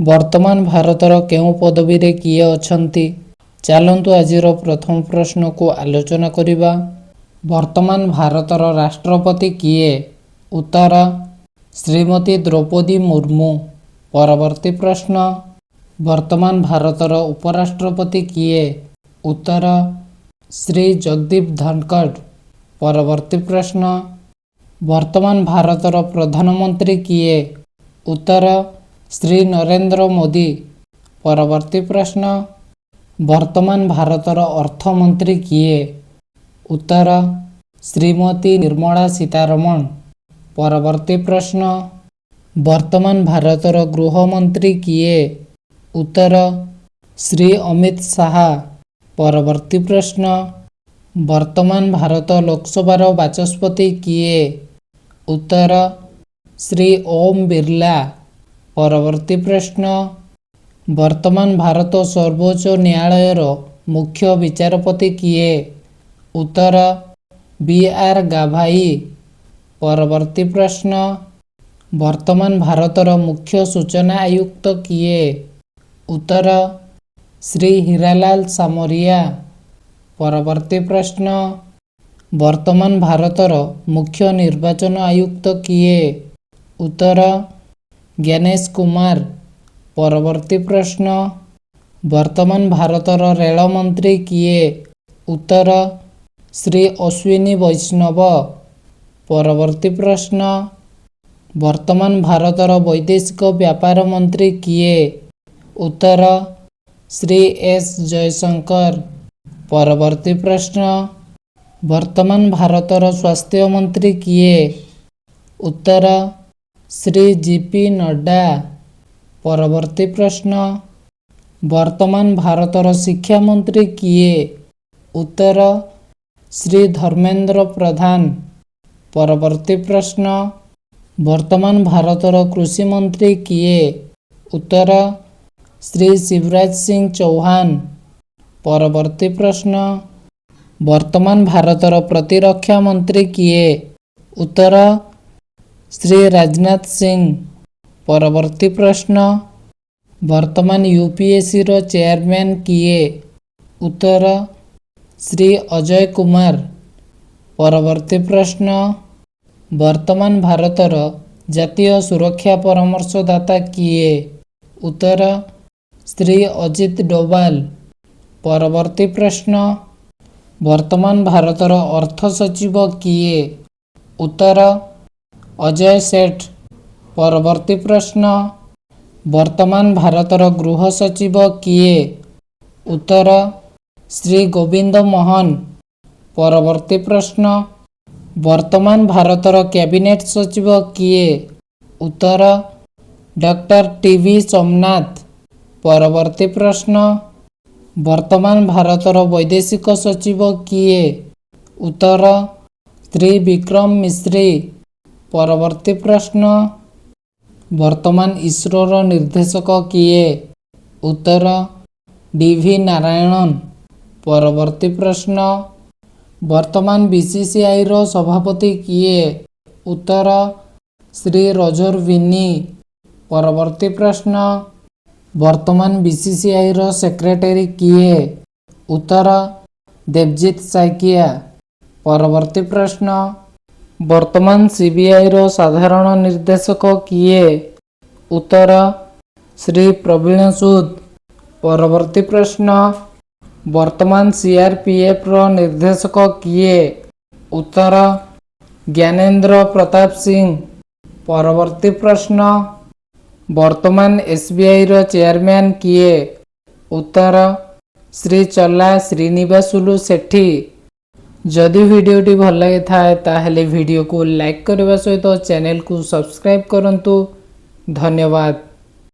ବର୍ତ୍ତମାନ ଭାରତର କେଉଁ ପଦବୀରେ କିଏ ଅଛନ୍ତି? ଚାଲନ୍ତୁ, ଆଜିର ପ୍ରଥମ ପ୍ରଶ୍ନକୁ ଆଲୋଚନା କରିବା। ବର୍ତ୍ତମାନ ଭାରତର ରାଷ୍ଟ୍ରପତି କିଏ? ଉତ୍ତର: ଶ୍ରୀମତୀ ଦ୍ରୌପଦୀ ମୁର୍ମୁ। ପରବର୍ତ୍ତୀ ପ୍ରଶ୍ନ, ବର୍ତ୍ତମାନ ଭାରତର ଉପରାଷ୍ଟ୍ରପତି କିଏ? ଉତ୍ତର: ଶ୍ରୀ ଜଗଦୀପ ଧନଖଡ଼। ପରବର୍ତ୍ତୀ ପ୍ରଶ୍ନ, ବର୍ତ୍ତମାନ ଭାରତର ପ୍ରଧାନମନ୍ତ୍ରୀ କିଏ? ଉତ୍ତର: ଶ୍ରୀ ନରେନ୍ଦ୍ର ମୋଦି। ପରବର୍ତ୍ତୀ ପ୍ରଶ୍ନ, ବର୍ତ୍ତମାନ ଭାରତର ଅର୍ଥମନ୍ତ୍ରୀ କିଏ? ଉତ୍ତର: ଶ୍ରୀମତୀ ନିର୍ମଳା ସୀତାରମଣ। ପରବର୍ତ୍ତୀ ପ୍ରଶ୍ନ, ବର୍ତ୍ତମାନ ଭାରତର ଗୃହମନ୍ତ୍ରୀ କିଏ? ଉତ୍ତର: ଶ୍ରୀ ଅମିତ ଶାହା। ପରବର୍ତ୍ତୀ ପ୍ରଶ୍ନ, ବର୍ତ୍ତମାନ ଭାରତ ଲୋକସଭାର ବାଚସ୍ପତି କିଏ? ଉତ୍ତର: ଶ୍ରୀ ଓମ ବିର୍ଲା। ପରବର୍ତ୍ତୀ ପ୍ରଶ୍ନ, ବର୍ତ୍ତମାନ ଭାରତ ସର୍ବୋଚ୍ଚ ନ୍ୟାୟାଳୟର ମୁଖ୍ୟ ବିଚାରପତି କିଏ? ଉତ୍ତର: ବି ଆର୍ ଗାଭାଇ। ପରବର୍ତ୍ତୀ ପ୍ରଶ୍ନ, ବର୍ତ୍ତମାନ ଭାରତର ମୁଖ୍ୟ ସୂଚନା ଆୟୁକ୍ତ କିଏ? ଉତ୍ତର: ଶ୍ରୀ ହୀରାଲାଲ ସାମରିଆ। ପରବର୍ତ୍ତୀ ପ୍ରଶ୍ନ, ବର୍ତ୍ତମାନ ଭାରତର ମୁଖ୍ୟ ନିର୍ବାଚନ ଆୟୁକ୍ତ କିଏ? ଉତ୍ତର: ଜ୍ଞାନେଶ କୁମାର। ପରବର୍ତ୍ତୀ ପ୍ରଶ୍ନ, ବର୍ତ୍ତମାନ ଭାରତର ରେଳ ମନ୍ତ୍ରୀ କିଏ? ଉତ୍ତର: ଶ୍ରୀ ଅଶ୍ୱିନୀ ବୈଷ୍ଣବ। ପରବର୍ତ୍ତୀ ପ୍ରଶ୍ନ, ବର୍ତ୍ତମାନ ଭାରତର ବୈଦେଶିକ ବ୍ୟାପାର ମନ୍ତ୍ରୀ କିଏ? ଉତ୍ତର: ଶ୍ରୀ ଏସ୍ ଜୟଶଙ୍କର। ପରବର୍ତ୍ତୀ ପ୍ରଶ୍ନ, ବର୍ତ୍ତମାନ ଭାରତର ସ୍ୱାସ୍ଥ୍ୟ ମନ୍ତ୍ରୀ କିଏ? ଉତ୍ତର: ଶ୍ରୀ ଜେ ପି ନଡ୍ଡା। ପରବର୍ତ୍ତୀ ପ୍ରଶ୍ନ, ବର୍ତ୍ତମାନ ଭାରତର ଶିକ୍ଷା ମନ୍ତ୍ରୀ କିଏ? ଉତ୍ତର: ଶ୍ରୀ ଧର୍ମେନ୍ଦ୍ର ପ୍ରଧାନ। ପରବର୍ତ୍ତୀ ପ୍ରଶ୍ନ, ବର୍ତ୍ତମାନ ଭାରତର କୃଷି ମନ୍ତ୍ରୀ କିଏ? ଉତ୍ତର: ଶ୍ରୀ ଶିବରାଜ ସିଂ ଚୌହାନ। ପରବର୍ତ୍ତୀ ପ୍ରଶ୍ନ, ବର୍ତ୍ତମାନ ଭାରତର ପ୍ରତିରକ୍ଷା ମନ୍ତ୍ରୀ କିଏ? ଉତ୍ତର: ଶ୍ରୀ ରାଜନାଥ ସିଂ। ପରବର୍ତ୍ତୀ ପ୍ରଶ୍ନ, ବର୍ତ୍ତମାନ ୟୁପିଏସସିର ଚେୟାରମ୍ୟାନ୍ କିଏ? ଉତ୍ତର: ଶ୍ରୀ ଅଜୟ କୁମାର। ପରବର୍ତ୍ତୀ ପ୍ରଶ୍ନ, ବର୍ତ୍ତମାନ ଭାରତର ଜାତୀୟ ସୁରକ୍ଷା ପରାମର୍ଶଦାତା କିଏ? ଉତ୍ତର: ଶ୍ରୀ ଅଜିତ ଡୋଭାଲ। ପରବର୍ତ୍ତୀ ପ୍ରଶ୍ନ, ବର୍ତ୍ତମାନ ଭାରତର ଅର୍ଥ ସଚିବ କିଏ? ଉତ୍ତର: ଅଜୟ ସେଠ। ପରବର୍ତ୍ତୀ ପ୍ରଶ୍ନ, ବର୍ତ୍ତମାନ ଭାରତର ଗୃହ ସଚିବ କିଏ? ଉତ୍ତର: ଶ୍ରୀ ଗୋବିନ୍ଦ ମୋହନ। ପରବର୍ତ୍ତୀ ପ୍ରଶ୍ନ, ବର୍ତ୍ତମାନ ଭାରତର କ୍ୟାବିନେଟ ସଚିବ କିଏ? ଉତ୍ତର: ଡକ୍ଟର ଟି ଭି ସୋମନାଥ। ପରବର୍ତ୍ତୀ ପ୍ରଶ୍ନ, ବର୍ତ୍ତମାନ ଭାରତର ବୈଦେଶିକ ସଚିବ କିଏ? ଉତ୍ତର: ଶ୍ରୀ ବିକ୍ରମ ମିଶ୍ରି। ପରବର୍ତ୍ତୀ ପ୍ରଶ୍ନ, ବର୍ତ୍ତମାନ ଇସ୍ରୋର ନିର୍ଦ୍ଦେଶକ କିଏ? ଉତ୍ତର: ଡି ଭି ନାରାୟଣନ। ପରବର୍ତ୍ତୀ ପ୍ରଶ୍ନ, ବର୍ତ୍ତମାନ ବିସିସିଆଇର ସଭାପତି କିଏ? ଉତ୍ତର: ଶ୍ରୀ ରୋଜର ବିନ୍ନି। ପରବର୍ତ୍ତୀ ପ୍ରଶ୍ନ, ବର୍ତ୍ତମାନ ବିସିସିଆଇର ସେକ୍ରେଟାରୀ କିଏ? ଉତ୍ତର: ଦେବଜିତ ସାଇକିଆ। ପରବର୍ତ୍ତୀ ପ୍ରଶ୍ନ, ବର୍ତ୍ତମାନ ସିବିଆଇର ସାଧାରଣ ନିର୍ଦ୍ଦେଶକ କିଏ? ଉତ୍ତର: ଶ୍ରୀ ପ୍ରବୀଣ ସୁଦ। ପରବର୍ତ୍ତୀ ପ୍ରଶ୍ନ, ବର୍ତ୍ତମାନ ସିଆରପିଏଫର ନିର୍ଦ୍ଦେଶକ କିଏ? ଉତ୍ତର: ଜ୍ଞାନେନ୍ଦ୍ର ପ୍ରତାପ ସିଂ। ପରବର୍ତ୍ତୀ ପ୍ରଶ୍ନ, ବର୍ତ୍ତମାନ ଏସବିଆଇର ଚେୟାରମ୍ୟାନ୍ କିଏ? ଉତ୍ତର: ଶ୍ରୀ ଚଲ୍ଲା ଶ୍ରୀନିବାସୁଲୁ ସେଠୀ। ଯଦି ଭିଡ଼ିଓଟି ଭଲ ଲାଗିଥାଏ, ତାହେଲେ ଭିଡ଼ିଓକୁ ଲାଇକ୍ କରିବା ସହିତ ଚ୍ୟାନେଲକୁ ସବସ୍କ୍ରାଇବ୍ କରନ୍ତୁ। ଧନ୍ୟବାଦ।